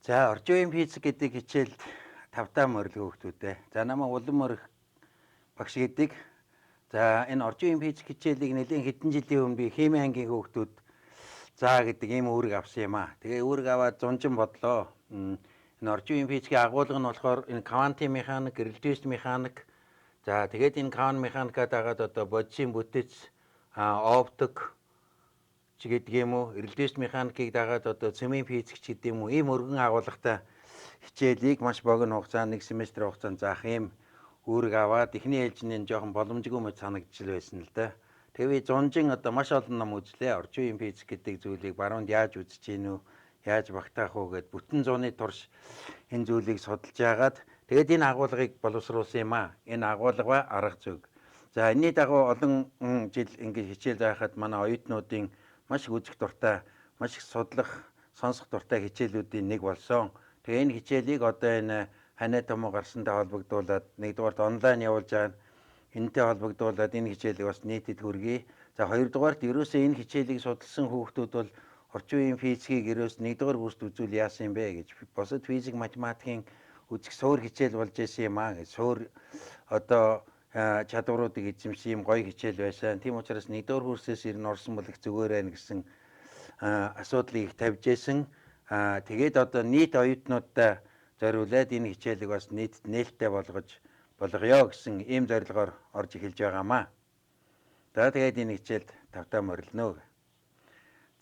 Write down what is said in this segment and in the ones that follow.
За, орчин үеийн физик гэдэг хичээлд тавтаа морил хүүхдүүдээ. За, намайг Улам морих багш гэдэг. За, энэ орчин үеийн физик хичээлийг нэлээн хэдэн жилийн өмнө би химийн ангийн хүүхдүүд заа гэдэг ийм үүрэг авсан юм аа. Тэгээ үүрэг аваад зунжин бодлоо. Энэ орчин үеийн физикийн агуулга нь болохоор энэ квантын механик, релятивист механик. За, тэгээд энэ квант механикаа дагаад одоо бодисын бүтэц, оптик ч гэдэг юм уу, релятивист механикийг дагаад одоо цөмийн физик ч гэдэг юм уу, ийм өргөн агуулгатай хичээлийг маш богино хугацаанд, нэг семестр хугацаанд заах ийм үүрэг аваад эхний ээлжиний жоохон боломжгүй мэт санагдчихл байсан л да. Тэгээ би зунжин одоо маш олон ном үзлээ. Орчин үеийн физик гэдэг зүйлийг баруунд яаж үзэж гин үү, яаж багтаах уу гэд бүтэн зууны турш энэ зүйлийг судалж яагаад тэгээд энэ агуулгыг боловсруулсан юм аа. Энэ агуулга ба арга зүйг. За, энэний дагуу олон жил ингэж хичээл заахад манай оюутнуудын маш их үзэх дуртай, маш их судлах, сонсох дуртай хичээлүүдийн нэг болсон. Тэгээ энэ хичээлийг одоо энэ ханай томоо гарсантай холбогдуулаад нэгдүгээрт онлайн явуулж байгаа. Энэтэй холбогдуулаад энэ хичээлийг бас нийтэд хүргэе. За, хоёрдугаарт ерөөсөө энэ хичээлийг судалсан хүүхдүүд бол орчин үеийн физикийг ерөөс нэгдүгээр курст үзүүл яасан юм бэ гэж бусад физик математикийн үзэх суур хичээл болж исэн юм аа гэж суур одоо чадваруудыг эзэмшсэн юм гоё хичээл байсан. Тийм учраас нэгдүгээр курсээс ер нь орсон бол их зүгээр байна гэсэн асуудлыг их тавьж исэн. Тэгээд одоо нийт оюутнуудтай зориулаад энэ хичээлийг бас нийтэд нээлттэй болгож болгоё гэсэн ийм зорилгоор орж эхэлж байгаамаа. За, тэгээд энэ хичээлд тавтаа морилно.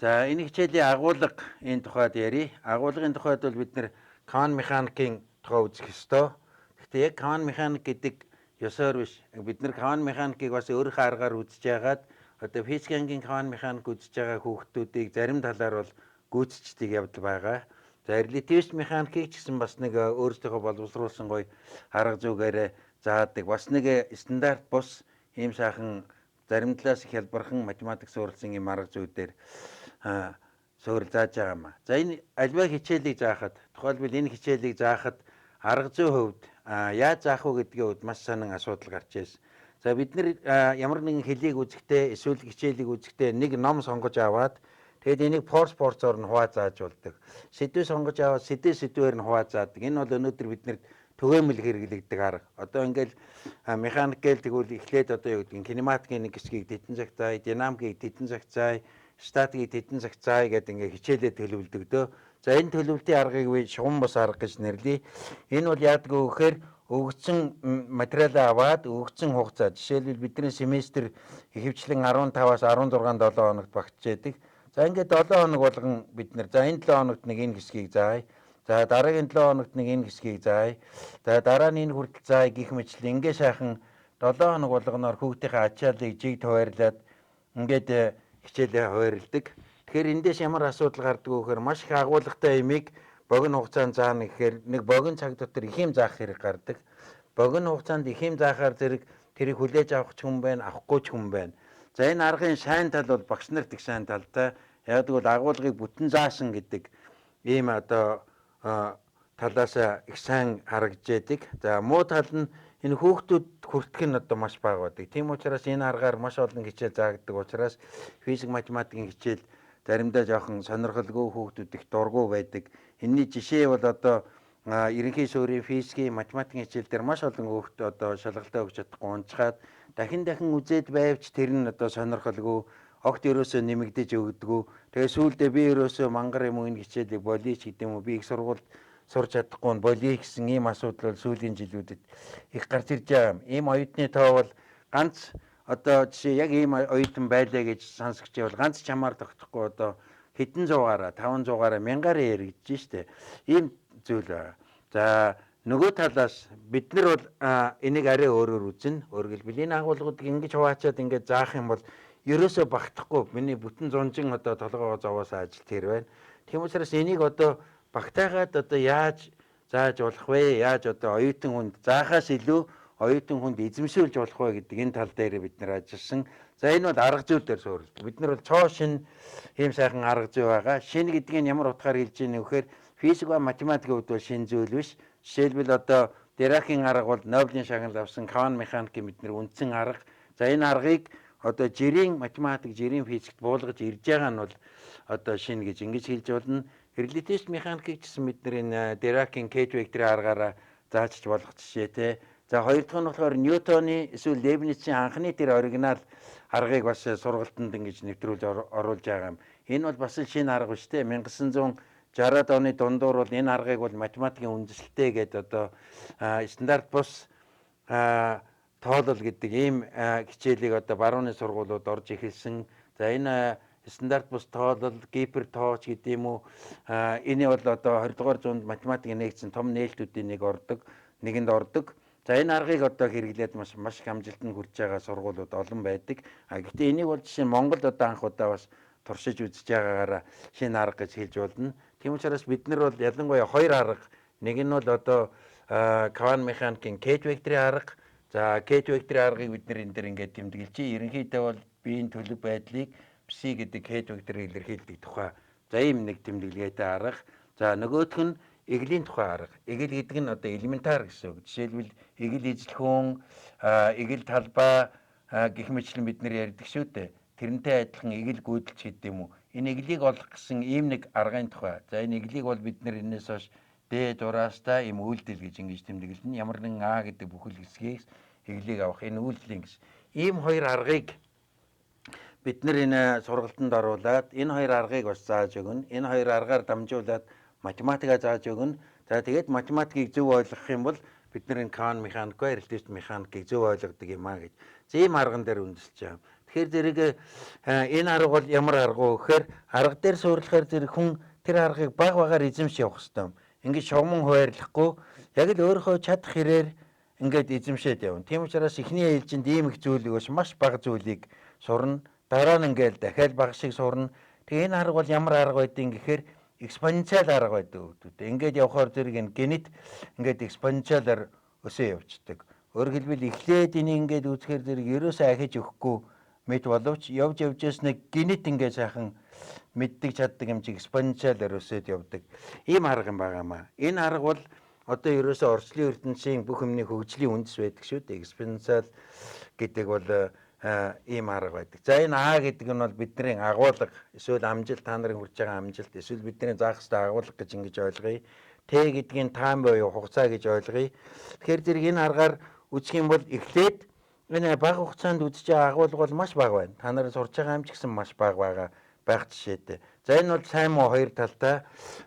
За, энэ хичээлийн агуулга энэ тухайд ярий. Агуулгын тухайд бол бид нэр квант механикийн тухай үзэх ёстой. Гэхдээ яг квант механик гэдэг ёсоор биш. Бид нэр квант механикийг бас өөрийнхөө аргаар үзэж яагаад одоо физик ангийн квант механик үзэж байгаа хүүхдүүдийг зарим талаар бол гүйцэтгэдэг явдал байгаа. За, релятивист механикийг ч гэсэн бас нэг өөрсдийнхөө боловсруулсан гоё арга зүгээрээ заадаг. Бас нэг стандарт бус ийм сайхан зарим талаас их хялбархан математик суурилсан ийм арга зүйдээр суурил зааж байгаа юм а. За, энэ альва хичээлийг заахад, тухайлбал энэ хичээлийг заахад арга зүйн хувьд яаж заах вэ гэдгийн хувьд маш сонин асуудал гарч ирсэн. За, бид нэр ямар нэгэн хэлийг үзэхдээ эсвэл хичээлийг үзэхдээ нэг ном сонгож аваад тэгээд энийг порц порцоор нь хуваа зааж болдог. Сэдв сонгож аваад сэдв сэдвээр нь хуваа заадаг. Энэ бол өнөөдөр биднэрт түгээмэл хэрэглэгддэг арга. Одоо ингээл механик гээл тэгвэл эхлээд одоо юу гэдгийг кинематикийн нэг хэсгийг тэдэн цаг заая, динамикийг тэдэн цаг заая, статикийг тэдэн цаг заая гэдэг ингээ хичээлээ төлөвлөдөг дөө. За, энэ төлөвлөлтийн аргыг би шугам бус арга гэж нэрлэе. Энэ бол яадаг вэ гэхээр өгөгдсөн материалаа аваад өгөгдсөн хугацаа, жишээлбэл бидний семестр ихэвчлэн 15-аас 16 7 хоногт багтж яадаг. За, ингээд 7 хоног болгон бид нэр за энэ 7 хоногт нэг энэ хэсгийг заая. За, дараагийн 7 хоногт нэг энэ хэсгийг заая. За, дараа нь энэ хүртэл заая гэх мэтлэн ингээ сайхан 7 хоног болгоноор хүүхдийнхээ ачааллыг жиг туваарлаад ингээд хичээлээ хуваарлдаг. Тэгэхээр эндээс ямар асуудал гардаг вэ гэхээр маш их агуулгатай юмыг богино хугацаанд заана гэхээр нэг богино цаг дотор их юм заах хэрэг гардаг. Богино хугацаанд их юм заахаар зэрэг тэрийг хүлээж авах ч хүн байна, авахгүй ч хүн байна. За, энэ аргын сайн тал бол багш нарт их сайн талтай. Яг тэгвэл агуулгыг бүтэн заасан гэдэг ийм одоо талаас их сайн харагдж яадаг. За, муу тал нь энэ хүүхдүүд хүртэх нь одоо маш бага байдаг. Тийм учраас энэ аргаар маш олон хичээл заагддаг учраас физик математикийн хичээл заримдаа жоохон сонирхолгүй, хүүхдүүд их дургүй байдаг. Энэний жишээ бол одоо ерөнхий суурийн физикийн математикийн хичээл дээр маш олон хүүхд одоо шалгалтаа өгч чадахгүй унцгаад дахин дахин үзээд байвч тэр нь одоо сонирхолгүй, огт ерөөсөө нэмэгдэж өгдөггүй. Тэгээ сүүлдээ би ерөөсөө мангар юм уу, энэ хичээлийг болиё ч гэдэг юм уу, би их сургуульд сурч чадахгүй нь болиё гэсэн ийм асуудал бол сүүлийн жилүүдэд их гарч ирж байгаа юм. Ийм оюутны тоо бол ганц одоо жишээ яг ийм оюутан байлаа гэж сонсогч бол ганц чамаар тогтохгүй одоо хэдэн зуугаараа, 500-аараа, мянгаараа яригдж штэ. Ийм зүйл байна. За, нөгөө талаас бид нар бол энийг арай өөрөөр үзнэ. Өөрөөр хэлбэл энэ агуулгуудыг ингэж хуваачаад ингэж заах юм бол ерөөсөө багтахгүй. Миний бүтэн зунжин одоо толгоогоо зовоосоо ажил тэр байна. Тийм учраас энийг одоо багтаагаад одоо яаж зааж болох вэ? Яаж одоо оюутан хүнд заахаас илүү оюутан хүнд эзэмшүүлж болох вэ гэдэг энэ тал дээр бид нар ажилласан. За, энэ бол арга зүй дээр суурилдаг. Бид нар бол цоо шин ийм сайхан арга зүй байгаа. Шинэ гэдгийг ямар утгаар хэлж ийнэ вэ гэхээр физик ба математикийн хувьд бол шинэ зүйл биш. Жишээлбэл одоо Диракийн арга бол Нобелийн шагнал авсан квант механикийн бид нар үндсэн арга. За, энэ аргыг одоо жирийн математик, жирийн физикт буулгаж ирж байгаа нь бол одоо шинэ гэж ингэж хэлж болно. Релятивист механикийг ч гэсэн бид нар энэ Диракийн кет векторын аргаараа заачж болох жишээтэй. За, хоёр дахь нь болохоор Ньютоны эсвэл Лейбницийн анхны тэр оригинал аргыг бас сургалтанд ингэж нэвтрүүлж оруулж байгаа юм. Энэ бол бас л шинэ арга биш те. 1960-ад оны дундуур бол энэ аргыг бол математикийн үндэслэлтэй гэдэг одоо стандарт бус тоолол гэдэг ийм хичээлийг одоо барууны сургуулиуд орж эхэлсэн. За, энэ стандарт бус тоолол, гипер тооч гэдэг юм уу, энэ бол одоо 20 дугаар зуунд математикийн нэгдсэн том нээлтүүдийн нэг ордог, нэгэнд ордог. За, энэ аргыг одоо хэрэглээд маш маш их амжилтанд хүрч байгаа сургуулиуд олон байдаг. А гэхдээ энийг бол жишээ нь Монголд одоо анх удаа бас туршиж үзэж байгаагаараа шинэ арга гэж хэлж болно. Тийм учраас бид нар бол ялангуяа хоёр арга, нэг нь бол одоо квант механикийн кет векторын арга. За, кет векторын аргыг бид нар энэ дээр ингээд тэмдэглэжээ. Ерөнхийдөө бол биеийн төлөв байдлыг пси гэдэг кет векторыг илэрхийлдэг тухай. За, ийм нэг тэмдэглэгээтэй арга. За, нөгөөх нь эглийн тухай арга. Эгэл гэдэг нь одоо элементар гэсэн үг. Жишээлбэл, эгэл эзлэхүүн, эгэл талбай гэх мэтчлэн бид нар ярьдаг шүү дээ. Тэрнтэй адилхан эгэл гүйдэлч гэдэг юм уу. Энэ эглийг олох гэсэн ийм нэг аргын тухай. За, энэ эглийг бол бид нар энэс хойш D зураастай ийм үйлдэл гэж ингэж тэмдэглэнэ. Ямар нэгэн А гэдэг бүхэл хэсгээс эглийг авах энэ үйлдэлийн гэсэн. Ийм хоёр аргыг бид нар энэ сургалтанд оруулаад энэ хоёр аргыг бас зааж өгнө. Энэ хоёр аргаар дамжуулаад математикаа зааж өгнө. За, тэгээд математикийг зөв ойлгох юм бол бид нар энэ квант механик ба релятивист механикийг зөв ойлгодог юм а гэж. Ийм арган дээр үндэслэж байгаа. Тэгэхээр зэрэг энэ арга бол ямар арга вэ гэхээр арга дээр суурлахаар зэрэг хүн тэр аргыг баг багаар эзэмш явах хэрэгтэй юм. Ингээд шугаман хуваарлахгүй, яг л өөрийнхөө чадах хэрээр ингээд эзэмшээд явна. Тийм учраас эхний ээлжинд ийм их зүйлийг бас маш бага зүйлийг сурна. Дараа нь ингээд дахиад бага шиг сурна. Тэгээ энэ арга бол ямар арга байдгийг гэхээр экспоненциал арга байдаг хүмүүс. Ингээд явхаар зэрэг энэ гэнэт ингээд экспоненциалаар өсөө явцдаг. Өөрөөр хэлбэл, эхлээд энийг ингээд үзэхээр зэрэг ерөөсөө ахиж өгөхгүй мэт боловч явж явж яснаа гэнэт ингээд сайхан мэддэг чаддаг юм чиг экспоненциалаар өсөөд явдаг. Ийм арга юм байгаа маа. Энэ арга бол одоо ерөөсөө орчлын ертөнцийн бүх юмны хөгжлийн үндэс байдаг шүү дээ. Экспоненциал гэдэг бол ийм арга байдаг. За, энэ А гэдэг нь бол бидний агуулга эсвэл амжилт, та нарын хүрч байгаа амжилт эсвэл бидний заах ёстой агуулга гэж ингэж ойлгоё. Т гэдгийг time буюу хугацаа гэж ойлгоё. Тэгэхээр зэрэг энэ аргаар үзэх юм бол эхлээд энэ бага хугацаанд үзэж байгаа агуулга бол маш бага байна. Та нар сурч байгаа юм ч гэсэн маш бага байгаа байх жишээтэй. За, энэ бол сайн муу хоёр талтай.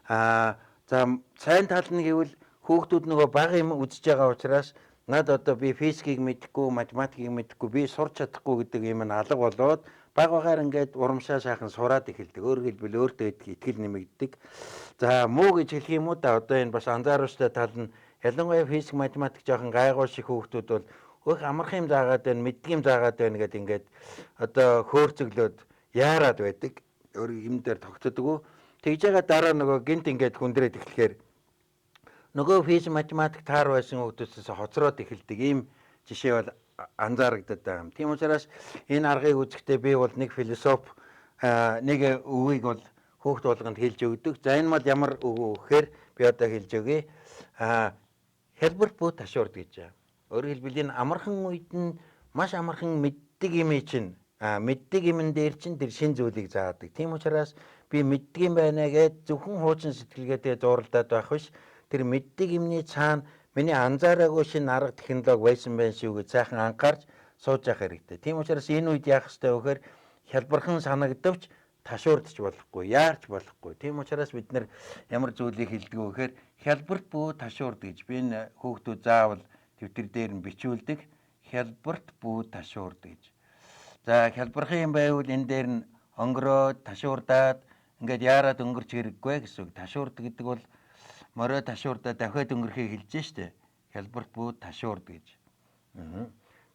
За, сайн тал нь гэвэл хүүхдүүд нөгөө бага юм үзэж байгаа учраас над одоо би физикийг мэдэхгүй, математикийг мэдэхгүй, би сурч чадахгүй гэдэг юм нь алга болоод баг багаар ингээд урамшаа сайхан сураад эхэлдэг. Өөрөөр хэлбэл, өөртөө итгэл нэмэгддэг. За, муу гэж хэлэх юм уу да, одоо энэ бас анзааруулжтай тал нь ялангуяа физик, математик жоохон гайгүй шиг хүүхдүүд бол өөх амархан юм заагаад байна, мэддэг юм заагаад байна гэдээ ингээд одоо хөөрцөглөөд яарад байдаг. Өөр юм дээр тогтдоггүй. Тэгж байгаа дараа нөгөө гинт ингээд хүндрээд эхлэхээр нөгөө физик, математик таар байсан хүүхдүүдээс хоцроод эхэлдэг ийм жишээ бол анзаарагдаад байгаа юм. Тийм учраас энэ аргыг үзэхдээ би бол нэг философи нэг үгийг бол хүүхд болгонд хэлж өгдөг. За, энэ бол ямар үг вэ гэхээр би одоо хэлж өгье. Хялбарт бүү ташуурд гэж байна. Өөрөөр хэлбэл, энэ амархан үед нь маш амархан мэддэг юм чинь мэддэг юмн дээр чинь тэр шин зүйлийг заадаг. Тийм учраас би мэддэг юм байна гээд зөвхөн хуучин сэтгэлгээтэй зууралдаад байх биш, тэр мэддэг юмны цаана миний анзаараагүй шинэ арга технологи байсан байх шүү гэж сайхан анхаарч сууж явах хэрэгтэй. Тийм учраас энэ үед яах ёстой вэ гэхээр хялбархан санагдавч ташуурдч болохгүй, яарч болохгүй. Тийм учраас бид нар ямар зүйлийг хэлдэг вэ гэхээр хялбарт бүү ташуурд гэж би энэ хүүхдүүд заавал тэмдэгтэр дээр нь бичүүлдэг. Хялбарт бүү ташуурд гэж. За, хялбархан юм байвал энэ дээр нь өнгөрөөд ташуурдаад ингээд яарад өнгөрч хэрэггүй гэсэн үг. Ташуурд гэдэг бол морио ташуурдаа дахиад өнгөрөхийг хэлж штэ. Хялбарт бүү ташуурд гэж.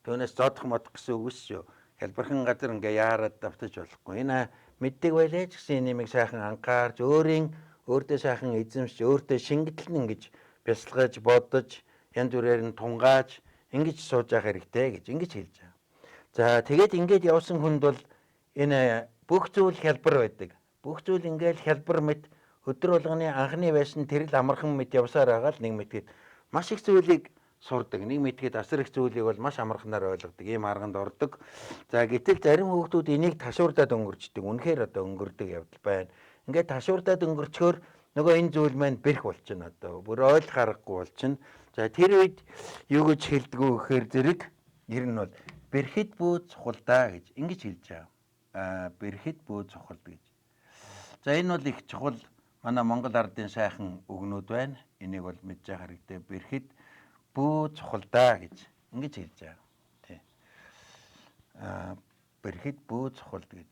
Түүнээс зодох модох гэсэн үг шүү. Хялбархан газар ингээ яарад давтаж болохгүй. Энэ мэддэг байлээ ч гэсэн энэ юмыг сайхан анхаарч, өөрийн өөртөө сайхан эзэмшиж, өөртөө шингэтэл нь ингэж бясалгаж, бодож, янз бүрээр нь тунгааж ингэж сууж явах хэрэгтэй гэж ингэж хэлж байгаа. За, тэгээд ингээд явсан хүнд бол энэ бүх зүйл хялбар байдаг. Бүх зүйл ингээл хялбар мэт, өдөр болгоны анхны байсан тэр л амархан мэт явсаар байгаа л нэг мэдгээд маш их зүйлийг сурдаг. Нэг мэдгээд асар их зүйлийг бол маш амарханаар ойлгодог. Ийм арганд ордог. За, гэтэл зарим хүүхдүүд энийг ташуурдаад өнгөрчдөг. Үнэхээр одоо өнгөрдөг явдал байна. Ингээд ташуурдаад өнгөрчхөөр Нөгөө энэ зүйл маань бэрх болчихно одоо. Бүр ойлгох аргагүй болчихно. За тэр үед юу гэж хэлдэг вэ гэхээр зэрэг ер нь бол бэрхэд бүү цухалдаа гэж ингэж хэлж байгаа. Бэрхэд бүү цухалд гэж. За энэ бол их чухал манай Монгол ардын сайхан үгнүүд байна. Энийг бол мэдж байгаа хэрэгтэй. Бэрхэд бүү цухалдаа гэж ингэж хэлж байгаа. Тий. Бэрхэд бүү цухалд гэж.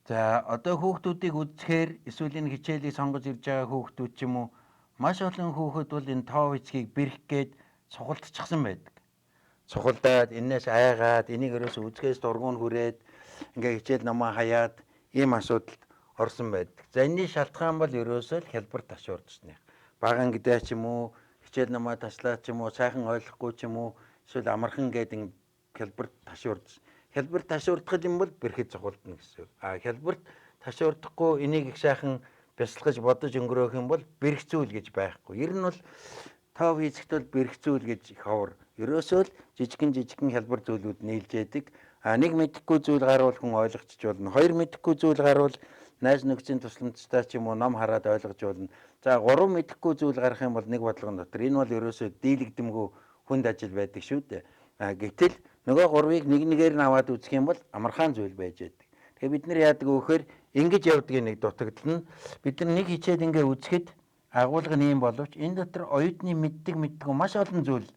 За одоо хүүхдүүдийг үзэхээр эсвэл энэ хичээлийг сонгож ирж байгаа хүүхдүүд ч юм уу маш олон хүүхэд бол энэ тоо физикийг бэрх гээд цухалдчихсан байдаг. Цухалдаад энээс айгаад энийг ерөөсөө үзгээс дургуун хүрээд ингээ хичээл номоо хаяад ийм асуудалд орсон байдаг. За энэний шалтгаан бол ерөөсөө л хялбар ташуурдсаных. Бага ангидаа ч юм уу хичээл номоо таслаа ч юм уу сайхан ойлгохгүй ч юм уу эсвэл амархан гээд ин хялбар ташуурдсан. Хялбар ташуурдах юм бол бэрхэд цухалдана гэсэн. А хялбарт ташуурдахгүй энийг их сайхан бясалгаж бодож өнгөрөөх юм бол бэрх зүйл гэж байхгүй. Ер нь бол тоо физикт бол бэрх зүйл гэж их ховор. Ерөөсөө л жижигэн хялбар зүйлүүд нийлж яадаг. А нэг мэдэхгүй зүйл гарвал хүн ойлгочих болно. Хоёр мэдэхгүй зүйл гарвал найз нөхцийн тусламжтай ч юм уу ном хараад ойлгож болно. За гурван мэдэхгүй зүйл гарах юм бол нэг бодлогон дотор энэ бол ерөөсөө дийлэгдэмгүй хүнд ажил байдаг шүү дээ. А гэтэл нөгөө гурвыг нэг нэгээр нь аваад үзэх юм бол амархан зүйл байж байдаг. Тэгэхээр бид нар яадаг вэ гэхээр ингэж явдгийг нэг дутагдал нь бид нар нэг хичээл ингээ үзэхэд агуулга нь ийм боловч энэ дотор оюутны мэддэг маш олон зүйл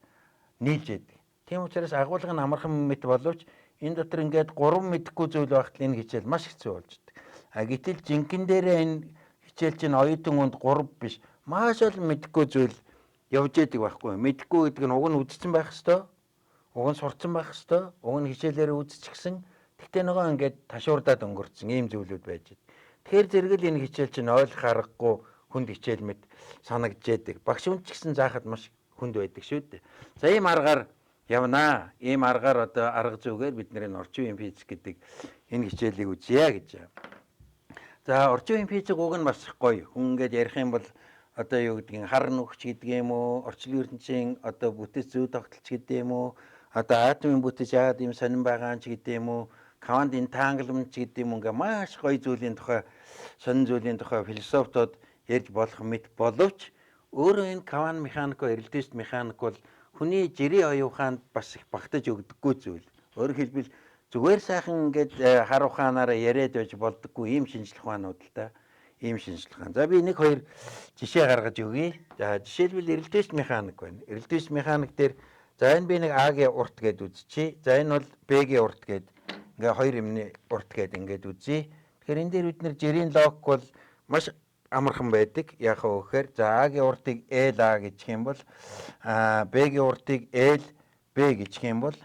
нийлж байдаг. Тийм учраас агуулга нь амархан мэт боловч энэ дотор ингээд гурван мэдэхгүй зүйл байхад энэ хичээл маш хэцүү болж байдаг. А гэтэл жинхэнэ дээрээ энэ хичээл чинь оюутан хүнд гурав биш маш олон мэдэхгүй зүйл явж байдаг байхгүй. Мэдэхгүй гэдэг нь уг нь үзсэн байх ёстой. Уг нь сурцсан байх ёстой. Уг нь хичээлээрээ үзчихсэн. Тэгтээ нөгөө ингээд ташуурдаад өнгөрцөн ийм зүйлүүд байж байдаг. Тэгэхээр зэрэгэл энэ хичээл чинь ойлгох аргагүй хүнд хичээл мэт санагдж байдаг. Багш хүн ч гэсэн заахад маш хүнд байдаг шүү дээ. За ийм аргаар явнаа. Ийм аргаар одоо арга зүгээр бид нэр энэ орчин үеийн физик гэдэг энэ хичээлийг үзье гэж. За орчин үеийн физик уг нь бас гоё. Хүн ингээд ярих юм бол одоо юу гэдгийг хар нүхч гэдэг юм уу, орчлон ертөнцийн одоо бүтэц зүй тогтолч гэдэг юм уу, одоо атомын бүтэц яагаад ийм сонин байгаа юм ч гэдэг юм уу, квант entanglement ч гэдэг юм ингээ маш гоё зүйлийн тухай, сонин зүйлийн тухай философтууд ярьж болох мэт боловч өөрөө энэ квант механик, релятивист механик бол хүний жирийн оюун ухаанд бас их багтаж өгдөггүй зүйл. Өөрөөр хэлбэл зүгээр сайхан ингээд хар ухаанаараа яриад байж болдоггүй ийм шинжлэх ухаанууд л та. Ийм шинжлэх ухаан. За би нэг хоёр жишээ гаргаж өгье. За жишээлбэл релятивист механик байна. Релятивист механик дээр за энэ би нэг А-гийн урт гэд үзчихье. За энэ бол Б-гийн урт гэд ингээ хоёр юмны урт гэд ингээд үзье. Тэгэхээр энэ дээр бид нэр жирийн логик бол маш амархан байдаг. Яг вэ гэхээр за А-гийн уртыг L А гэж юм бол Б-гийн уртыг L Б гэж юм бол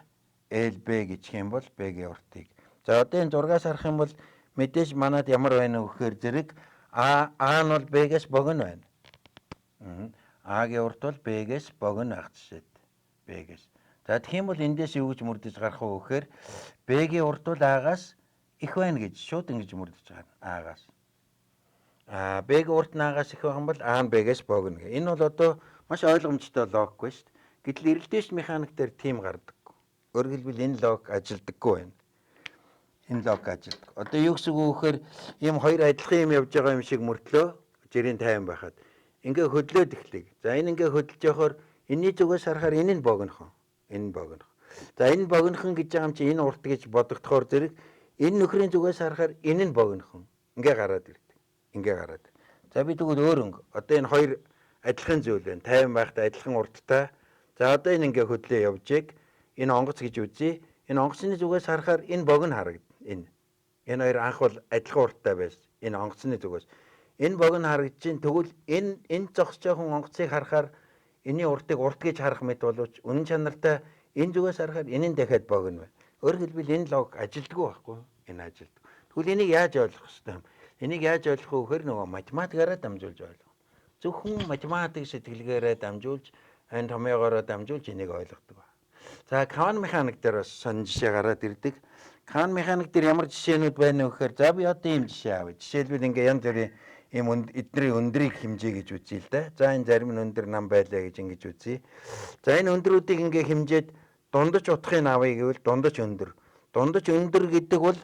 L Б гэж юм бол Б-гийн уртыг. За одоо энэ зургаас харах юм бол мэдээж манад ямар байна вэ гэхээр зэрэг А нь бол Б-гээс богино байна. А-гийн урт бол Б-гээс богино байх жишээд. Б-гээс. За тэгэх юм бол эндээс юу гэж мөрдөж гарах вэ гэхээр Б-гийн урт бол А-гаас их байна гэж шууд ингэж мөрдөж гарна. А-гаас. Б-гийн урт нь А-гаас их байх юм бол А нь Б-гээс богино гэх. Энэ бол одоо маш ойлгомжтой логик байна шүү дээ. Гэтэл релятивист механик дээр тийм гардаг. Өөрөөр хэлбэл энэ логик ажилдаггүй байна. Энэ логик ажилдаг. Одоо юу гэсэн үг вэ гэхээр ийм хоёр адилхан юм явж байгаа юм шиг мөртлөө жирийн 50 байхад ингээ хөдлөөд эхлэв. За энэ ингээ хөдөлж явахаар энэний зүгээс харахаар энэ нь богинохон. Энэ нь богинох. За энэ богинохон гэж байгаа юм чи энэ урт гэж бодогдохоор зэрэг энэ нөхрийн зүгээс харахаар энэ нь богинохон. Ингээ гараад ирдэг. Ингээ гараад. За би тэгвэл өөр өнгө. Одоо энэ хоёр адилхан зүйл байна. 50 байхдаа адилхан урттай. За одоо энэ ингээ хөдлөө явжээ. Энэ онгоц гэж үзье. Энэ онгоцны зүгээс харахаар энэ богино харагдана. Энэ. Энэ хоёр анх бол адилхан урттай байсан. Энэ онгоцны зүгээс. Энэ богино харагдаж чинь тэгвэл энэ зогсож байгаа хүн онгоцыг харахаар энэний уртыг урт гэж харах мэт боловч үнэн чанартай энэ зүгээс харахаар энэ нь дахиад богино байна. Өөрөөр хэлбэл энэ логик ажилдаггүй байхгүй. Энэ ажилдаг. Тэгвэл энийг яаж ойлгох ёстой юм? Энийг яаж ойлгох вэ гэхээр нөгөө математикаараа дамжуулж ойлгох. Зөвхөн математик сэтгэлгээгээрээ дамжуулж, энэ томьёогоороо дамжуулж энийг ойлгодог. За квант механик дээр бас сонин жишээ гараад ирдэг. Квант механик дээр ямар жишээнүүд байна вэ гэхээр за би одоо ийм жишээ авъя. Жишээлбэл ингээ янз бүрийн ийм эдний өндрийг хэмжээ гэж үзье л да. За энэ зарим нь өндөр нам байлаа гэж ингэж үзье. За энэ өндрүүдийг ингээ хэмжээд дундаж утгыг авъя гэвэл дундаж өндөр. Дундаж өндөр гэдэг бол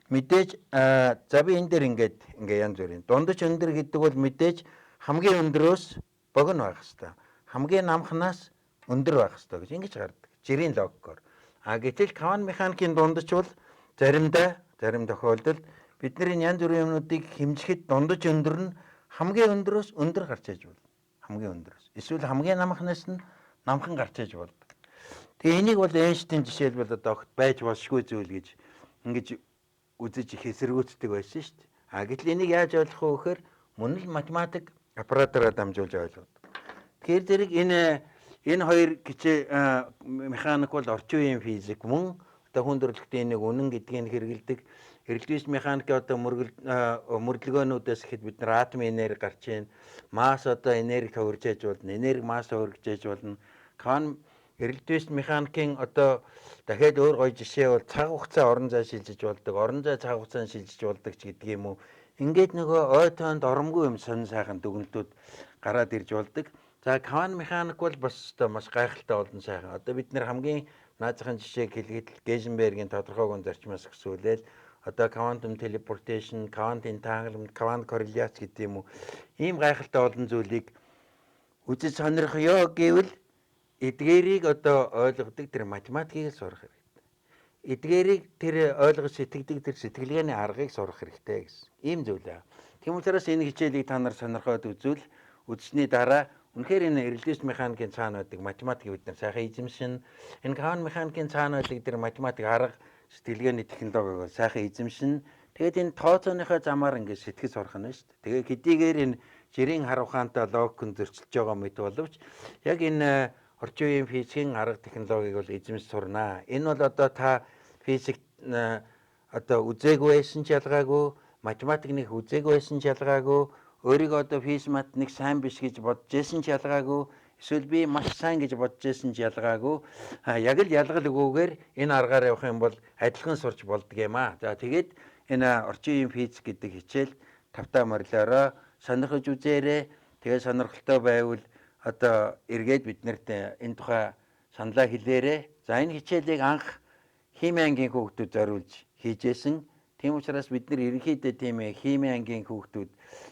Мэдээж за би энэ дээр ингээд ингээ янз бүрийн дундаж өндөр гэдэг бол мэдээж хамгийн өндрөөс богино байх хэвээр. Хамгийн намхнаас өндөр байх хэвээр гэж ингэж гардаг. Жирийн логикоор. А гэтэл квант механикийн дундаж бол заримдаа зарим тохиолдолд бидний янз бүрийн юмнуудыг хэмжихэд дундаж өндөр нь хамгийн өндрөөс өндөр гарч иж болно. Хамгийн өндрөөс. Эсвэл хамгийн намхнаас нь намхан гарч иж болдог. Тэгээ энийг бол Эйнштейн жишээлбэл одоо огт байж болшгүй зүйл гэж ингэж үзэж их эсэргүүцдэг байсан шүү дээ. А гэтэл энийг яаж ойлгох вэ гэхээр мөн л математик оператороор дамжуулж ойлгодог. Тэгэхээр зэрэг энэ хоёр кичээ механик бол орчин үеийн физик мөн одоо хүн төрөлхтний нэг үнэн гэдгийг хэрэгэлдэг. Релятивист механикийн одоо мөрдлөгөөнүүдээс ихэд бид нар атом энерги гарч ийн, масс одоо энерги хувирж ээж болно, энерги масс хувирж ээж болно. Квант релятивист механикийн одоо дахиад өөр гоё жишээ бол цаг хугацаа орон зай шилжиж болдог, орон зай цаг хугацаанд шилжиж болдог ч гэдэг юм уу. Ингээд нөгөө ой тоонд оромгүй юм сонин сайхан дүгнэлтүүд гараад ирж болдог. За квант механик бол бас одоо маш гайхалтай олон сайхан. Одоо бид нэр хамгийн наазахын жишээг хэлэхэд Гейзенбергийн тодорхойгүй зарчмаас өсвөлээл одоо quantum teleportation, quantum entanglement, quantum корреляц гэдэг юм уу. Ийм гайхалтай олон зүйлийг үзэж сонирхъё гэвэл эдгээрийг одоо ойлгодог тэр математикийг л сурах хэрэгтэй. Эдгээрийг тэр ойлгож сэтгэдэг тэр сэтгэлгээний аргыг сурах хэрэгтэй гэсэн. Ийм зүйл аа. Тийм учраас энэ хичээлийг та нар сонирхоод үзвэл үзсний дараа үнэхээр энэ релятивист механикийн цаана байдаг математикийг бид нар сайхан эзэмшин. Энэ квант механикийн цаана байдаг тэр математик арга сэтгэлгээний технологиг сайхан эзэмшин. Тэгээд энэ тооцооныхоо замаар ингээд сэтгэж сурах нь шүү дээ. Тэгээ хэдийгээр энэ жирийн хар ухаантай логикын зөрчилж байгаа мэт боловч яг энэ орчин үеийн физикийн арга технологиг бол эзэмш сурнаа. Энэ бол одоо та физик одоо үзээгүй байсан ч ялгаагүй, математик нэг үзээгүй байсан ч ялгаагүй, өөрийгөө одоо физмат нэг сайн биш гэж бодож байсан ч ялгаагүй, эсвэл би маш сайн гэж бодож байсан ч ялгаагүй, яг л ялгал өгөөгөр энэ аргаар явах юм бол адилхан сурч болдго юм аа. За тэгээд энэ орчин үеийн физик гэдэг хичээл тавтаа морилоороо сонирхож үзээрэй. Тэгээд сонирхолтой байвал одоо эргээд биднэрт энэ тухай саналаа хэлээрэй. За энэ хичээлийг анх хими ангийн хүүхдүүд зориулж хийжсэн. Тийм учраас бид нар ерөнхийдөө тийм хими ангийн хүүхдүүд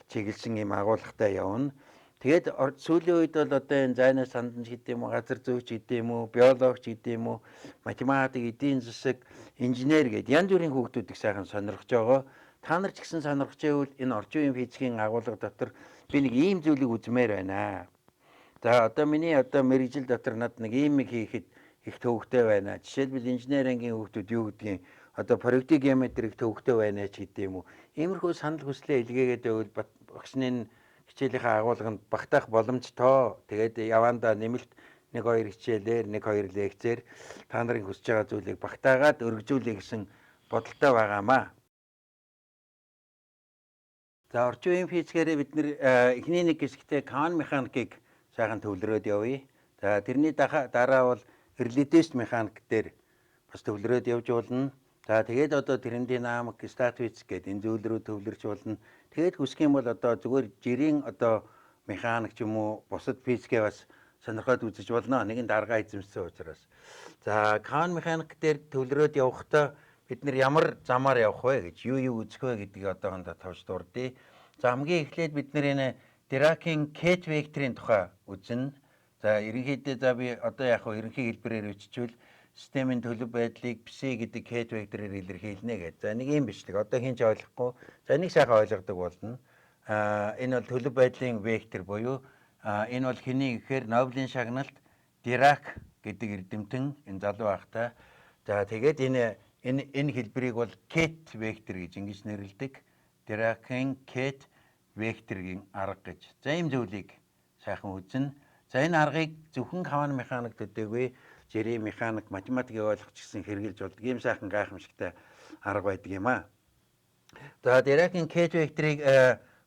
чиглэсэн юм агуулгатай явна. Тэгээд сүүлийн үед бол одоо энэ зайнаас санданч гэдэг юм уу, газар зүйч гэдэг юм уу, биологч гэдэг юм уу, математик, эдийн засаг, инженер гэдэг янз бүрийн хүүхдүүд их сайхан сонирхож байгаа. Та нар ч гэсэн сонирхож байвал энэ орчин үеийн физикийн агуулга дотор би нэг ийм зүйлийг үзмээр байна. За одоо миний одоо мэргэжил дотор над нэг ийм нэг хийхэд их төвөгтэй байна. Жишээлбэл инженер ангийн хүүхдүүд юу гэдгийг одоо проектик геометрик төвөгтэй байна ч гэдэг юм уу. Иймэрхүү санал хүслээ илгээгээд байвал багшны хичээлийнхээ агуулганд багтаах боломжтой. Тэгээд явандаа нэмэлт 1-2 хичээлээр, 1-2 лекцээр та нарын хүсэж байгаа зүйлийг багтаагаад өргөжүүлье гэсэн бодолтой байгаамаа. За орчин үеийн физикээрээ бид нэр эхний нэг хэсэгтээ квант механикийг сайхан төвлөрөөд явъя. За тэрний дараа бол релятивист механик дээр бас төвлөрөөд явж болно. За тэгээд одоо термодинамик, статистик гэдэг энэ зүйл рүү төвлөрч болно. Тэгээд хүсэх юм бол одоо зүгээр жирийн одоо механик ч юм уу бусад физикээ бас сонирхоод үзэж болно. Нэгэн даргаа эзэмшсэн учраас. За квант механик дээр төвлөрөөд явахдаа бид нар ямар замаар явах вэ гэж юу юу үзэх вэ гэдгийг одоохондоо товч дурдъя. За хамгийн эхлээд бид нар энэ Диракийн кет векторын тухай үзнэ. За ерөнхийдөө за би одоо яг хөө ерөнхий хэлбэрээр биччихвэл системийн төлөв байдлыг PC гэдэг кет вектороор илэрхийлнэ гэж. За нэг юм бичлэг. Одоо хэн ч ойлгохгүй. За энийг сайхан ойлгодог болно. Энэ бол төлөв байдлын вектор буюу энэ бол хэний гэхээр Нобелийн шагналт Дирак гэдэг эрдэмтэн энэ залуу байхдаа. За тэгээд энэ хэлбэрийг бол кет вектор гэж ингэж нэрлэдэг. Диракийн кет векторийн арга гэж. За ийм зүйлийг сайхан үзнэ. За энэ аргыг зөвхөн квант механик төдийгүй жирийн механик, математикийг ойлгох гэсэн хэрэгжилж болдог. Ийм сайхан гайхамшигтай арга байдаг юм аа. За Диракийн кет векторыг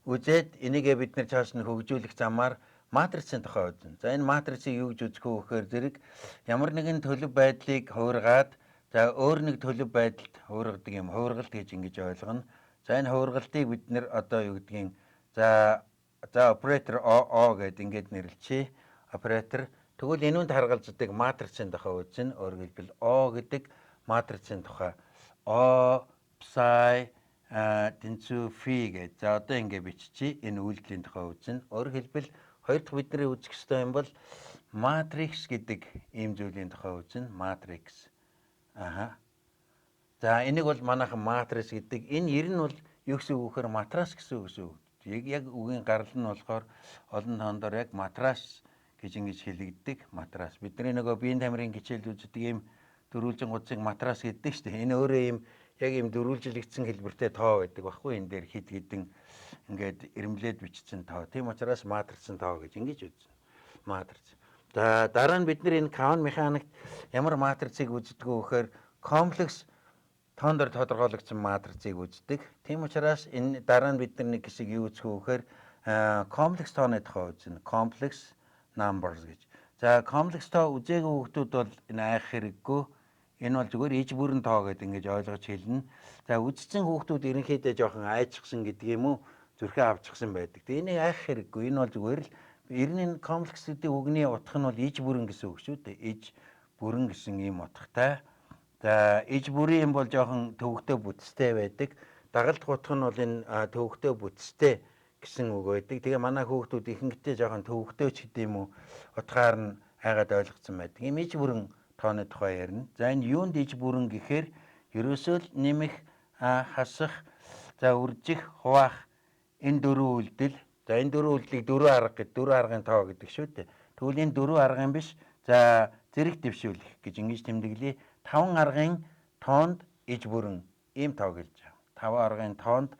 үзээд энийгээ бид нар цааш нь хөгжүүлэх замаар матрицын тухай үзнэ. За энэ матрицыг юу гэж үзэх вэ гэхээр зэрэг ямар нэгэн төлөв байдлыг хувиргаад за өөр нэг төлөв байдалд хувиргадаг юм хувиргалт гэж ингэж ойлгоно. За энэ хувиргалтыг бид нэр одоо юу гэдгийг за оператор О гэдээ ингэж нэрлэчихье. Оператор тэгвэл энүүнд харгалздаг матрицын тухай үзнэ. Өөрөөр хэлбэл О гэдэг матрицын тухай О Psi тэнцүү phi гэж. За, одоо ингэ биччихье. Энэ үйлдэлийн тухай үзнэ. Өөрөөр хэлбэл, хоёр дахь бидний үзэх ёстой юм бол матрикс гэдэг ийм зүйлийн тухай үзнэ. Матрикс. Аха. За, энийг бол манайхан матрикс гэдэг. Энэ ер нь бол юу гэсэн үг гэхээр матрас гэсэн үг гэсэн үг. Яг үгийн гарал нь болохоор олон тоон дээр яг матрас гэж ингэж хэлэгддэг. Матрас. Бидний нөгөө биеийн тамирын хичээлд үздэг ийм дөрвөлжин гудсыг матрас гэдэг шүү дээ. Энэ өөрөө ийм яг ийм дөрвөлжлөгдсөн хэлбэртэй тоо байдаг байхгүй, энэ дээр хэд хэдэн ингээд эрэмблээд бичсэн тоо. Тийм учраас матрицын тоо гэж ингэж үзнэ. Матриц. За, дараа нь бид нар энэ квант механикт ямар матрицыг үздэг вэ гэхээр комплекс тоон дээр тодорхойлогдсон матрицыг үздэг. Тийм учраас энэ дараа нь бид нар нэг хэсэг юу үзэх вэ гэхээр комплекс тооны тухай үзнэ. Complex numbers гэж. За, комплекс тоо үзээгүй хүмүүс бол энэ айх хэрэггүй. Энэ бол зүгээр иж бүрэн тоо гэдэг ингэж ойлгож хэлнэ. За, үзсэн хүүхдүүд ерөнхийдөө жоохон айчихсан гэдэг юм уу, зүрхээ авчихсан байдаг. Тэгээ энийг айх хэрэггүй. Энэ бол зүгээр л ер нь энэ комплекс гэдэг үгний утга нь бол иж бүрэн гэсэн үг шүү дээ. Иж бүрэн гэсэн ийм утгатай. За, иж бүрийн юм бол жоохон төвөгтэй бүтцтэй байдаг. Дагалдах утга нь бол энэ төвөгтэй бүтцтэй гэсэн үг байдаг. Тэгээ манай хүүхдүүд ихэнхдээ жоохон төвөгтэй ч гэдэг юм уу, утгаар нь айгаад ойлгоцсон байдаг. Ийм иж бүрэн тооны тухай ярина. За, энэ юунд иж бүрэн гэхээр ерөөсөө л нэмэх, хасах, за, үржих, хуваах энэ дөрвөн үйлдэл. За, энэ дөрвөн үйлдлийг дөрвөн арга гэдэг, дөрвөн аргын тоо гэдэг шүү дээ. Тэгвэл энэ дөрвөн аргын биш, за, зэрэг дэвшүүлэх гэж ингэж тэмдэглэе. Таван аргын тоонд иж бүрэн ийм тоо гэж байгаа. Таван аргын тоонд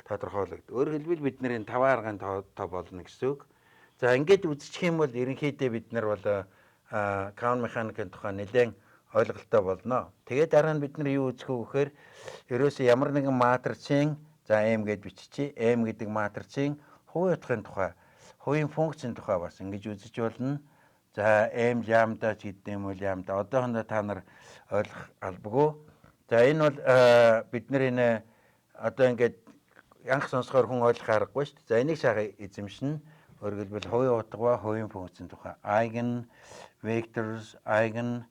тодорхойлогд. Өөрөөр хэлбэл, бид нар энэ таван аргын тоо болно гэсэн үг. За, ингээд үзчих юм бол ерөнхийдөө бид нар бол квант механикийн тухай нэлээд ойлголттой болно. Тэгээд дараа нь бид нар юу үзэх вэ гэхээр ерөөсөө ямар нэгэн матрицын, за, M гэж биччихье. M гэдэг матрицын хувийн утгын тухай, хувийн функцийн тухай бас ингэж үзэж болно. За, M лямбда ч гэдэг юм уу, лямбда. Одоохондоо та нар ойлгох албагүй. За, энэ бол бид нар энэ одоо ингээд анх сонсохоор хүн ойлгох аргагүй шүү дээ. За, энийг сайхан эзэмшинэ. Өөрөөр хэлбэл, хувийн утга ба хувийн функцийн тухай, eigen vectors, eigen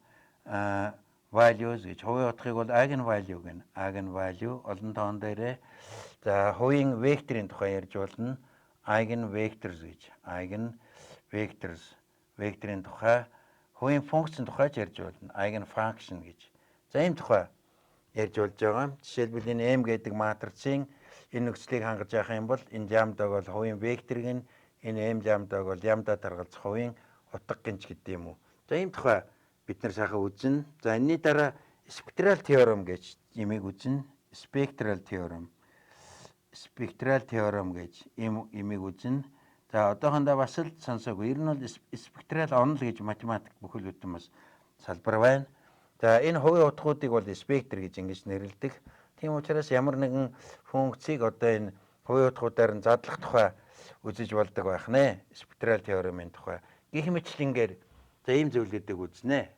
values гэж, хувийн утгыг бол eigen value гэнэ. Eigen value олон тоон дээрээ, за, хувийн векторын тухай ярьж болно. Eigen vectors гэж. Eigen vectors, векторын тухай, хувийн функцийн тухай ч ярьж болно. Eigen function гэж. За, ийм тухай ярьж болж байгаа. Жишээлбэл, энэ M гэдэг матрицын энэ нөхцөлийг хангаж явах юм бол энэ лямбдаг бол хувийн векторыг нь, энэ M лямбдаг бол лямбда таргалзах хувийн утга гинч гэдэг юм уу. За, ийм тухай бид нар сайхан үзнэ. За, энэний дараа spectral theorem гэж юмыг үзнэ. Spectral theorem. Spectral theorem гэж ийм юмыг үзнэ. За, одоохондоо бас л сонсоогүй. Ер нь бол спектрал онол гэж математик бүхэл бүтэн бас салбар байна. За, энэ хувийн утгуудыг бол спектр гэж ингэж нэрлэдэг. Тийм учраас ямар нэгэн функцийг одоо энэ хувийн утгуудаар нь задлах тухай үзэж болдог байх нэ. Spectral theorem ын тухай. Гэх мэтчилэнгээр, за, ийм зүйлүүдийг үзнэ.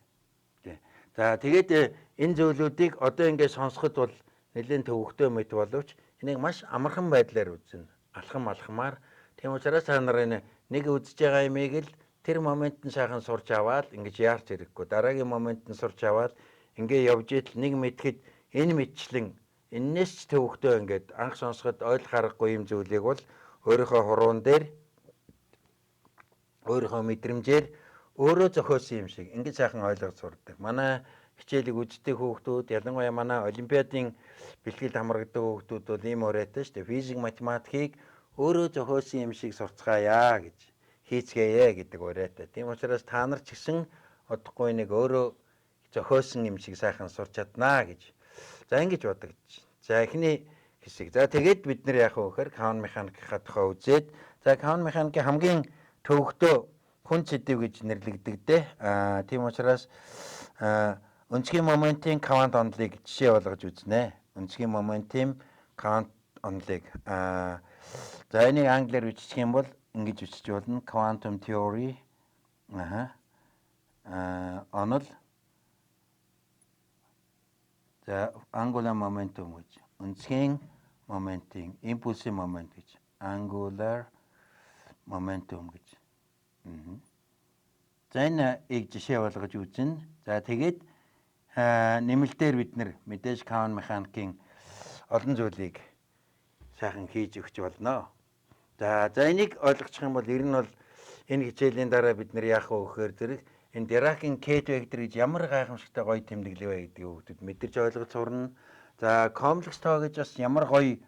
За, тэгээд энэ зүйлүүдийг одоо ингээд сонсоход бол нэлээд төвөгтэй мэт боловч энийг маш амархан байдлаар үзнэ. Алхам алхмаар. Тийм учраас та нар энэ нэг үзэж байгаа юмыг л тэр момент нь сайхан сурч аваад ингэж яарч ирэхгүй. Дараагийн момент нь сурч аваад ингээ явж идэл нэг мэтгэд энэ мэтчлэн энэс ч төвөгтэй, ингээд анх сонсоход ойлгох аргагүй юм зүйлийг бол өөрийнхөө хуруун дээр, өөрийнхөө мэдрэмжээр өөрөө зохиосон юм шиг ингэж сайхан ойлгож сурдаг. Манай хичээлийг үздэг хүүхдүүд, ялангуяа манай олимпиадын бэлтгэлд хамрагддаг хүүхдүүд бол ийм уриатай шүү дээ. Физик, математикийг өөрөө зохиосон юм шиг сурцгаая гэж, хийцгээе гэдэг уриатай. Тийм учраас та нар ч гэсэн удахгүй нэг өөрөө зохиосон юм шиг сайхан сурч чаднаа гэж. За, ингэж бодогдож. За, эхний хэсэг. За, тэгээд бид нар яах вэ гэхээр квант механикийн тухай үзээд, за, квант механикийн хамгийн төвөгтэй хүн сэдэв гэж нэрлэгдэг дээ. Тийм учраас өнцгийн моментын квант онолыг жишээ болгож үзнэ. Өнцгийн моментын квант онолыг за, энийг англиар биччих юм бол ингэж бичиж болно. Quantum theory онол, за, angular momentum гэж, өнцгийн моментын, импульсийн момент гэж, angular momentum гэж. За, энэ ийг жишээ болгож үзнэ. За, тэгээд нэмэлтээр бид нар мэдээж квант механикийн олон зүйлийг сайхан хийж өгч болно. За энийг ойлгочих юм бол ер нь бол энэ хичээлийн дараа бид нэр яах вэ гэхээр зэрэг энэ Диракийн кет вектор гэж ямар гайхамшигтай гоё тэмдэглэл вэ гэдгийг хүүхдүүд мэдэрч ойлгож сурна. За комплекс тоо гэж бас ямар гоё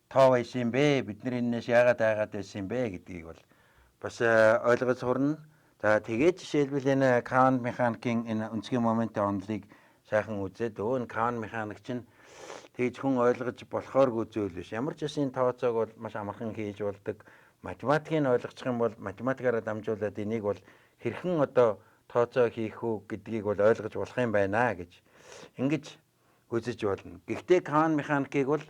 тоо байсан юм бэ? Бид нар энэс яагаад айгаад байсан юм бэ гэдгийг бол бас ойлгож сурна. За тэгээд жишээлбэл энэ квант механикийн энэ өнцгийн моментын онолыг сайхан үзээд энэ квант механик чинь тэгж хүн ойлгож болохооргүй зүйл биш. Ямар ч үсэн тооцоог бол маш амархан хийж болдог. Математикийг ойлгочих юм бол математикаараа дамжуулаад энийг бол хэрхэн одоо тооцоо хийх үү гэдгийг бол ойлгож болох юм байна гэж ингэж үзэж болно. Гэхдээ квант механикийг бол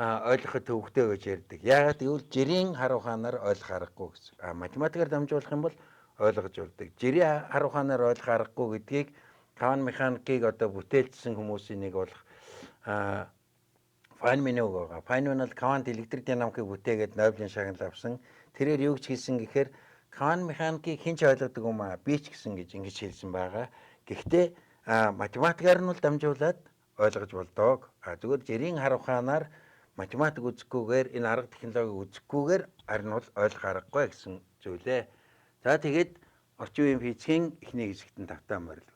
ойлгоход төвөгтэй гэж ярьдаг. Яагаад гэвэл жирийн хар ухаанаар ойлгох аргагүй гэсэн. А математикаар дамжуулах юм бол ойлгож болдог. Жирийн хар ухаанаар ойлгох аргагүй гэдгийг квант механикийг одоо бүтээлчсэн хүмүүсийн нэг болох Файнманы үг байгаа. Файнман бол квант электродинамикийг бүтээгээд Нобелийн шагнал авсан. Тэрээр юу гэж хэлсэн гэхээр квант механикийг хэн ч ойлгодог юм аа, би ч гэсэн гэж ингэж хэлсэн байгаа. Гэхдээ математикаар нь бол дамжуулаад ойлгож болдог. А зүгээр жирийн хар ухаанаар математик үзэхгүйгээр энэ арга технологиг үзэхгүйгээр харин бол ойлгох аргагүй гэсэн зүйлээ. За тэгээд орчин үеийн физикийн эхний хэсэгт нь тавтаа морил.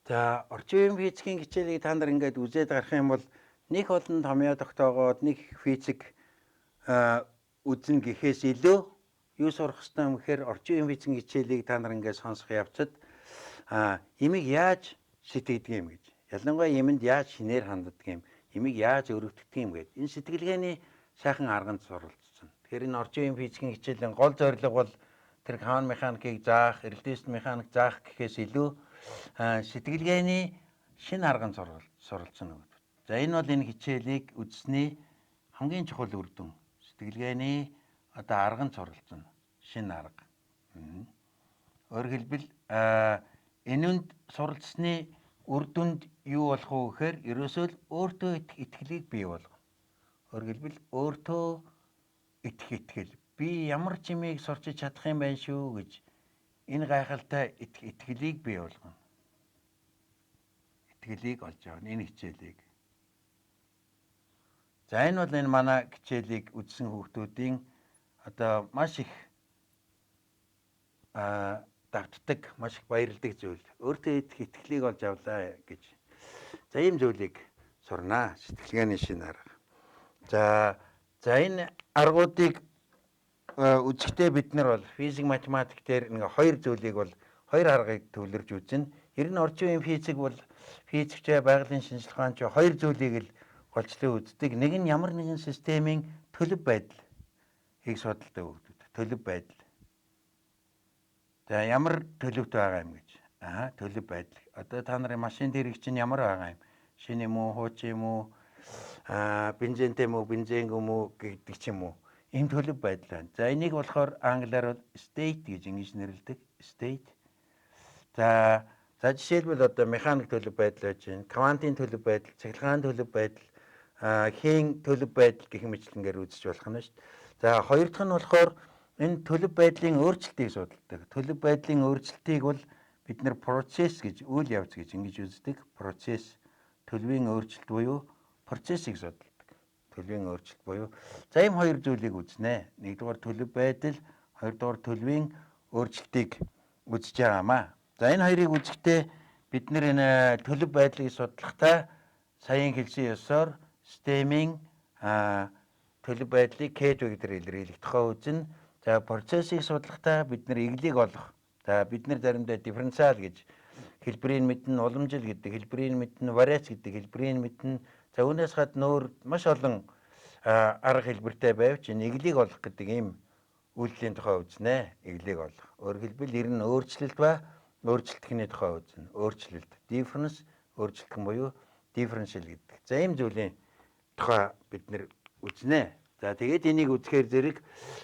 За орчин үеийн физикийн хичээлийг та нар ингээд үзээд гарах юм бол нэг олон томьёо тогтоогоод нэг физик үзнэ гэхээс илүү юу сурах ёстой юм гэхээр орчин үеийн физикийн хичээлийг та нар ингээд сонсох явцад имийг яаж сэтгэдэг юм гэж. Ялангуяа имэнд яаж шинээр ханддаг юм, имийг яаж өргөддөг юм гээд энэ сэтгэлгээний сайхан арганд суралцсан. Тэгэхээр энэ орчин үеийн физикийн хичээлийн гол зорилго бол тэр квант механикийг заах, эрэлтист механик заах гэхээс илүү сэтгэлгээний шинэ арганд суралцсан үг. За энэ бол энэ хичээлийг үзсний хамгийн чухал үр дүн. Сэтгэлгээний одоо арганд суралцсан шинэ арга. Өөрөөр хэлбэл энэнд суралцсны үр дүнд юу болох вэ гэхээр ерөөсөө л өөртөө итгэлийг бий болгоно. Өөрөөр хэлбэл өөртөө итгэх итгэл. Би ямар ч юмыг сурч чадах юм байна шүү гэж энэ гайхалтай итгэлийг бий болгоно. Итгэлийг олж авна энэ хичээлийг. За энэ бол энэ манай хичээлийг үзсэн хүүхдүүдийн одоо маш их давтдаг, маш их баярладаг зүйл. Өөртөө итгэх итгэлийг олж авлаа гэж. За ийм зүйлийг сурнаа. Сэтгэлгээний шинэ арга. За энэ аргуудыг үзэхдээ бид нар бол физик математик дээр нэг хоёр зүйлийг бол хоёр аргыг төвлөрж үзнэ. Ер нь орчин үеийн физик бол физикч, байгалийн шинжлэх ухаанч хоёр зүйлийг л голчлон үздэг. Нэг нь ямар нэгэн системийн төлөв байдлыг судалдаг хүүхдүүд. Төлөв байдал. За ямар төлөвт байгаа юм гэж. Аа төлөв байдал. Одоо та нарын машин тэрэг чинь ямар байгаа юм? Шинэ юм уу, хуучин юм уу? Бензинтэй юм уу, бензингүй юм уу гэдэг ч юм уу. Ийм төлөв байдал байна. За энийг болохоор англиар бол state гэж ингэж нэрлэдэг. State. За жишээлбэл одоо механик төлөв байдал байж байна, квантын төлөв байдал, цахилгаан төлөв байдал, хийн төлөв байдал гэх мэтлэнгээр үзэж болох нь шүү дээ. За хоёр дахь нь болохоор энэ төлөв байдлын өөрчлөлтийг судалдаг. Төлөв байдлын өөрчлөлтийг бол бид нар процесс гэж, үйл явц гэж ингэж үздэг. Процесс, төлөвийн өөрчлөлт буюу процессыг судалдаг. Төлөвийн өөрчлөлт буюу за ийм хоёр зүйлийг үзнэ. Нэгдүгээр төлөв байдал, хоёрдугаар төлөвийн өөрчлөлтийг үзэж байгаамаа. За энэ хоёрыг үзэхдээ бид нар энэ төлөв байдлыг судлахдаа саяын хэлсэн ёсоор системийн төлөв байдлыг кет векторээр илэрхийлэх тухай үзнэ. За процессыг судлахдаа бид нар эглийг олох. За бид нар заримдаа дифференциал гэж хэлбэрийг мэднэ, уламжил гэдэг хэлбэрийг мэднэ, вариац гэдэг хэлбэрийг мэднэ. За үүнээс гадна өөр маш олон арга хэлбэртэй байвч энэ эглийг олох гэдэг ийм үйлдэлийн тухай үзнэ. Эглийг олох. Өөрөөр хэлбэл ер нь өөрчлөлт ба өөрчлөлтний тухай үзнэ. Өөрчлөлт, difference, өөрчлөлт буюу differential гэдэг. За ийм зүйлийн тухай бид нэр үзнэ. За тэгээд энийг үзэхээр зэрэг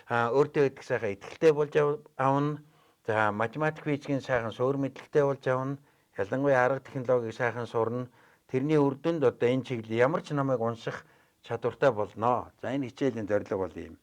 өөртөө итгэх сайхан итгэлтэй болж авна. За математик физикийн сайхан суур мэдлэгтэй болж авна. Ялангуяа арга технологиг сайхан сурна. Тэрний үр дүнд одоо энэ чиглэл ямар ч номыг унших чадвартай болно. За энэ хичээлийн зорилго бол ийм.